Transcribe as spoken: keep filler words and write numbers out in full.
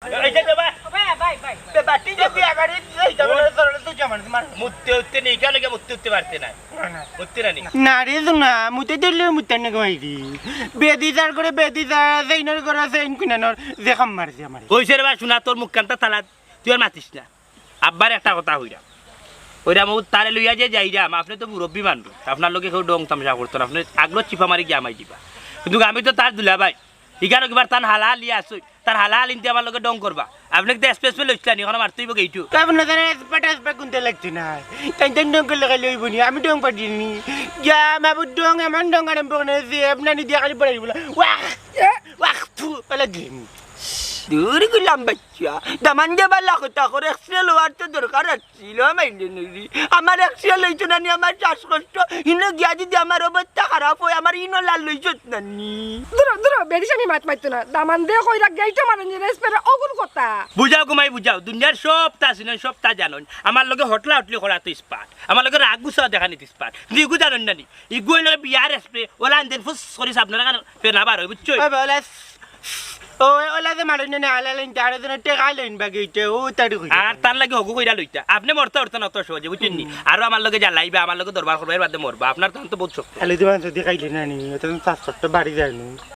এই যে বাবা, ভাই, ভাই, ভাই। বাটি যদি আগারে যাইতা বলে, তোর তো জামান মার। মুততে উঠতে নেই, কেন কে মুততে উঠতে পারতে না? না, না। মুততে না নি? না রে, তো না, মুতে দিলে মুতে না কমাই দি। বেদি যার করে বেদি যা, সেইনর করে সেইন কুনানোর, যে কাম মারছে আমারে। কইছে রে বা, শোনা, তোর মুখ কানটা তালা, তুই আর মাতিস না। আব্বার একটা কথা কইরাম। কইরাম, ও তারে লইয়া যে যাইরাম, আপনে তো মুরব্বি মানুষ, আপনার লগে কেউ ডং তামশা করতো না, আপনে আগলো চিপা মারি গিয়া আমাই দিবা। কিন্তু আমি তো তার দুলাভাই, ইখানো কিবার তান হালাহালি আছই, তার হালাহালিন তে আমার লগে ডং করবা। আপনে কিন্তু এসপেস পে লইছিলা নি, অখন মারতে অইবো গেইটু। তা আপনে জানেন, এসপেট এসপেট কুনতে লাগছে না। তাইন তাইন ডং করলে খালি অইবো নি, আমি ডং পারি নি। গিয়া মাবুর ডং, এমন ডং আরম্ভ করে যে আপনার নিদিয়া খালি পড়াই বলা। ওয়াহ! ওয়াহ! ফু! পেলে দিন। দূর গেলাম বাচ্চা। দামান যে বালা কথা কর, এক্সরে লওয়ার তো দরকার আছিল, মাইলে নইলি। আমার এক্সরে লইতো না নি, আমার শ্বাসকষ্ট। হিনো গিয়া যদি আমার অবস্থা খারাপ হয়, আমার ইনো লাল লইছত না নি। দূর, দূর, বেরিস আমি মাত মারতো না। দামান দে কইরা গেইটো মারুন যে রেসপেরা অগুর কথা। বুঝাও গো মাই, বুঝাও। দুনিয়ার সবতা চিনইন, সবতা জানইন। আমার লগে হটলা হটলি করা তো স্পার্ট। আমার লগে রাগ গুছা দেখানি তো স্পার্ট। কিন্তু ইগু জানইন না নি? ইগু অইলো বিয়ার স্প্রে, ওলা আনদেন ফুস করি সাবনার কান ফেনা বার অই, বুঝছো? ওই বলে, ও, ওলা যে মারইন না, আলা লাইন, তারে যেন টেকা লইন বাকি ইতে, ও তারি কই। আর তার লাগি হগু কইরা লইতা। আপনে মরতা উঠতা না অত সহজে, বুঝছেন নি? আরো আমার লগে জ্বালাইবা, আমার লগে দরবার করবা, এর বাদে মরবা। আপনার তখন তো বহুত শক্ত। খালি দিবান যদি খাইলে না নি, অত তো শ্বাসকষ্ট বাড়ি যায় নি।